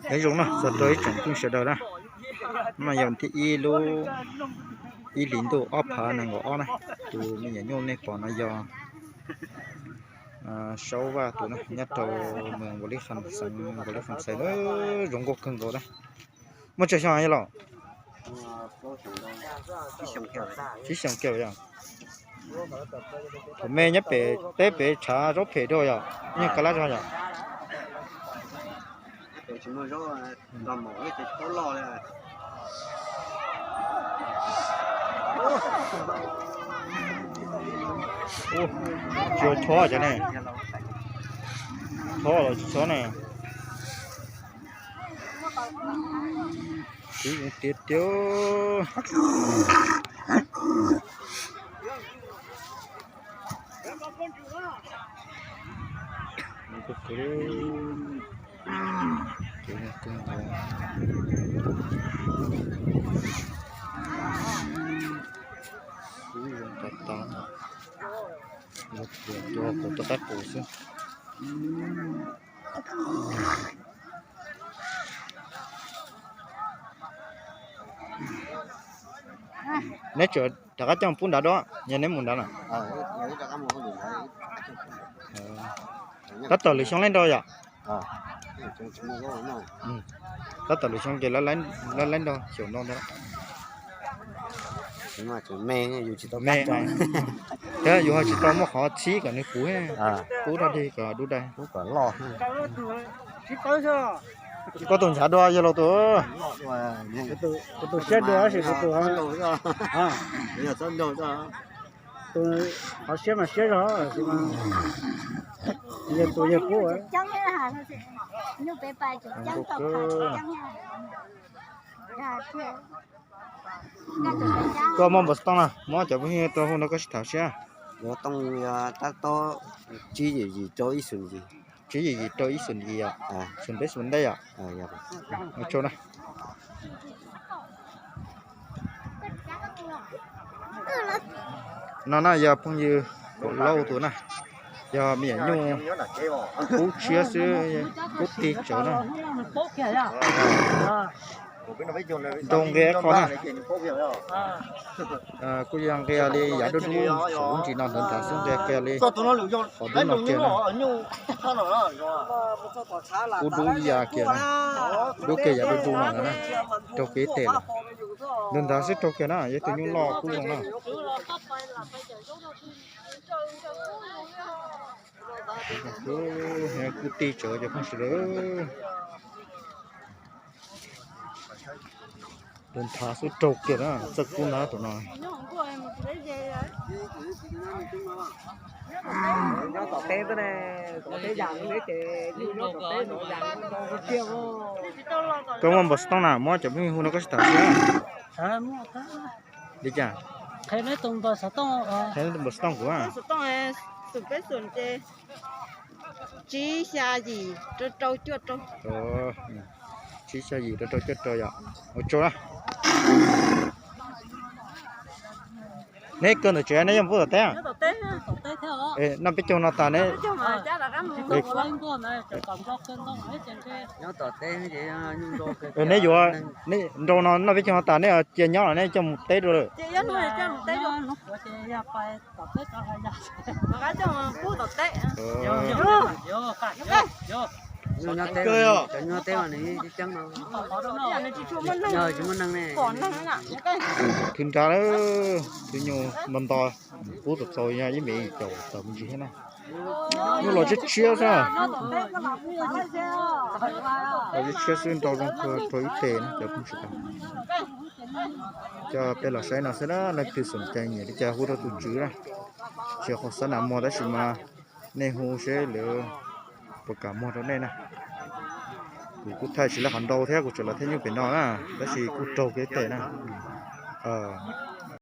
Nyob zoo na, txog rau ib tsoom phooj ywg sawv daws na, no yog thib ib lub ib hlis ntuj ob phav nees nkaum ob na, tus me nyuam nyuj nej pom no yog Saub Vaj tus na, nyob rau moos Npaus Lis Kham, xeev Npaus Lis Kham Xais na, zoo nkauj kawg nkaus na. Muaj tsawg xyoo yog los? Tsib xyoo kiag yog. Thaum me nyob pem teb pem tshav zaub phem dua yog, yeej kaj lab zog yog. Tsis chob cov ne, chob los tsis chob ne. Kuv tiag tiag. Kuv zoo tas tas, kuv rov qab pum xwb. Neb tseem rov qab coj pub nrad dua, yog neb mus nrad na. Tab tom lwm xyoo leej ntau yom? Tab tom lwm xyoo ces lawv laib ntau xyaum ntau ntawd. Me, thiab yus ho tsis tau muaj qhov txhib kom nws puv, puv rau dig kom dub dai. Koj tus ntshav dua yog los tus, kuv tus siab dua tab sis kuv tus qhov siab mas siab zog, yog tus yog pub. Koj muaj npawb xov tooj na, muab cov phooj ywg tuaj hu nrog koj sib tham siab. Yog tooj yog tab tob tsib yim yim rau ib xus yim. Tsib yim yim rau ib xus yim yom? Xus peb xus ntej yom? Ua tsaug na. No na yog phooj ywg Kaum Lauj tus na, yog me nyuam nyuj kub tshiab xwb, kub tig tsawv na. Nrau nqia qhov na, kuj yog nqia li yav dub dub saum lub ntsis no ntawd ntag xwb, nqia qhia li qhov dub no kiag na. Kub dub ib yam kiag na, dub kiag yav dub dub no na, raug kiag ib tes lawm. Ntawd ntag xwb raug kiag na, yog tus nyuj loj kub zoo na. Kub tig tsawv cov phooj ywg sawv daws. Tus nthav xwb raug kiag na, txawj kub ntag tus no. Koj muaj npawb xov tooj na, muab cov phooj ywg hu nrog koj sib tham thiab. Li cas? Qhia neb tus npawb xov tooj kuv. Tsib xya yim rau rau cuaj rau. Tsib xya yim rau rau cuaj rau yom. Ua tsaug na. Neb kawg ntawm tsev neb yuav pub tom teb? Noj peb caug no tas neb, neb yuav, neb nrau no noj peb caug no tas neb cia nyob los neb coj mus teb dua lawm? Thwv nrad, thwv nyuj nto nto, pub txaus txaus yog ib me caum tawm me ntsis thiab na. Nyuj los tshiab tshiab xwb. Los tshiab tshiab xwb, nrau zoo kawg rau ib tes na cov phooj ywg sawv daws. Coj peb los saib no xwb na, leej twg xom cai nyiam li cas hu rau tus tswv na. Tsis yog qhov xav nas muag tab sis mas nej hu seb lawv puas kam muag rau nej na. Kuv kuj thaij tsis lawv qhov nrau thiab kuv tseem los thaij nyuj pem no na, tab sis kuj raug kiag ib tes na.